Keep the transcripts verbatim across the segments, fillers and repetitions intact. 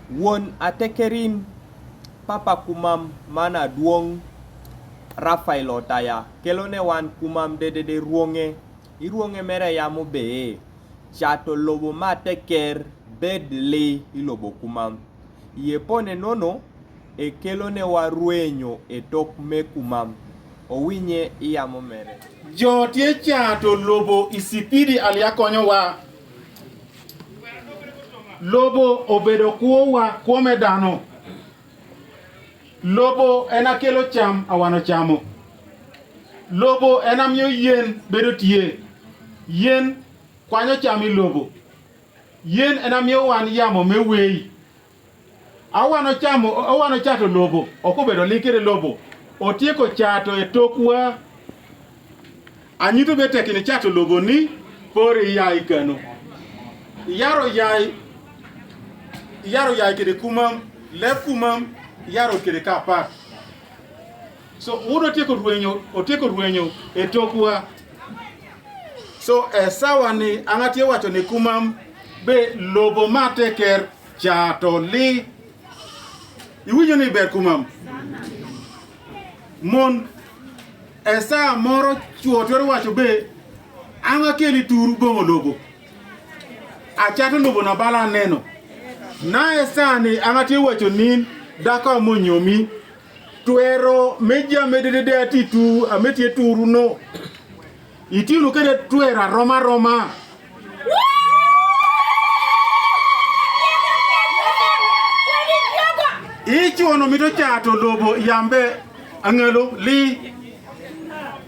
Won atekerin, papa kumam, man aduong', Raphael Otaya, kelo ne wan kumam dedede ruong'e. I ruong'e mere yamo bee, cato lobo ma teker bed lii i lobo kumam. Ye pone nono, e kelo ne wa ruenyo e tok me kumam. Owinye i yamo mere. Jo tye cato lobo i sipidi alia konyo wa. Lobo obedo kwo wa, kwo me dano. Lobo en akelo cam a wan ocamo. Lobo en amiyo yen bedo tye. Yen kwanyo cam i lobo. Yen en amiyo wan yamo me wei. A wan ocamo, a wan ocato lobo, ok obedo lii kede lobo. Otieko cato e tokwa. Anyito be tek ni cato lobo ni, pori yai kano. Yaro yai, yaro yai kede kumam, leb kumam, yaro kede ka apat. So, wun otieko ruenyo, otieko ruenyo e tokwa. So, e sawa ni, an atye wacho ni kumam be lobo ma teker cato lii. Iwinjo ni ber kumam? Mon, e sa moro chuo twero wacho be, an akeli turu bong'o lobo. Acato lobo na bala neno. Na e sa ni an atye wacho ni, dako amonyomi. Twero me ja me dedede ati tu, ame tye turu no. Itino kede twero aroma aroma. Ichuono mito cato lobo yambe ang'elo lii.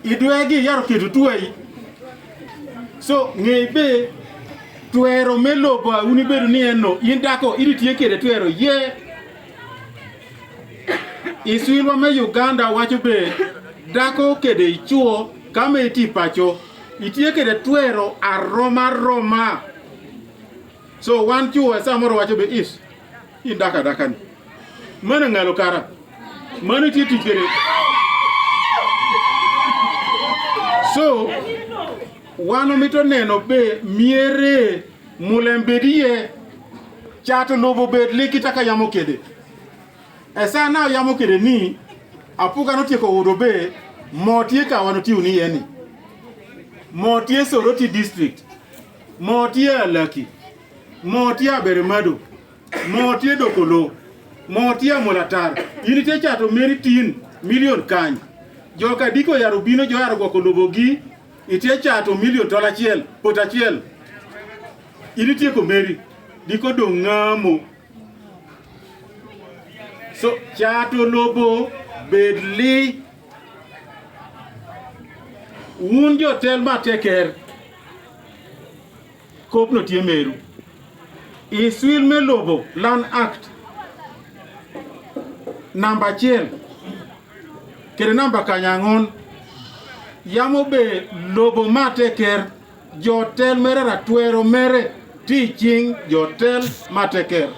Idwegi yaro keto twai. So, ng'e be twero me lobo a un ibedo ni en no, in dako, idhi tiyo kede twero ye. I sulwa me Uganda wacho be, dako kede ichuo, ka me iti pacho, itiyo kede twero aroma aroma. So, wan chuo e samoro wacho be, is, in daka daka ni. Mano ng'alo kara. Mano itiyo tich kede. So, wan omito neno be miere mulem bedi ye, cato lobo bed lii kita ka yamo kede. E sa na yamo kede ni, apuga notieko udo be, mo tye ka wan otiyo ni yeni. Mo tye Soroti District. Mo tye Alaki. Mo tye Aberemado. Mo tye Dokolo. Mo tye Amolatar. In itye cato meri tin, milion kany. Jo ka diko yaro bino, jo yaro gwoko lobo gi, itye cato milion tol achiel, pot achiel. In itieko meri, diko dong' ng'amo. So, cato lobo bed lii. Un jotel ma teker, kop no tye meru. I sul me lobo, Land Act, namba achiel, kede namba kanya ang'wen, yamo be lobo ma teker, jotel mere ratwero mere, ti cing jotel ma teker.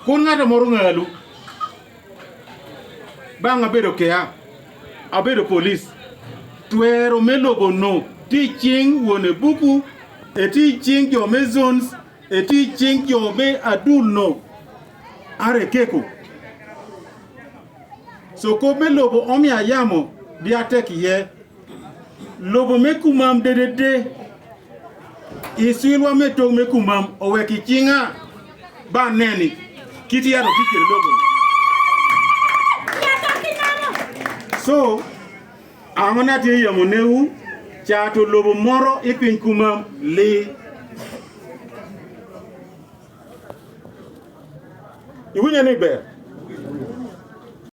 Kun ng'ato moro ng'alu, bang' abedo kea, abedo polis, twero me lobo no, ti cing wuon e buku, e ti cing jo me zones, e ti cing jo me adul no, are keko. So kop me lobo omiyo ayamo, di atek ye. Lobo me kumam dedede. I sulwa me tong' me kumam, owek i cinga. Ba neni. Kiti yaro kikir lobo. So, ang'o na tye yamo neu, cato lobo moro i piny kumam lii. Iwinjo ni ber?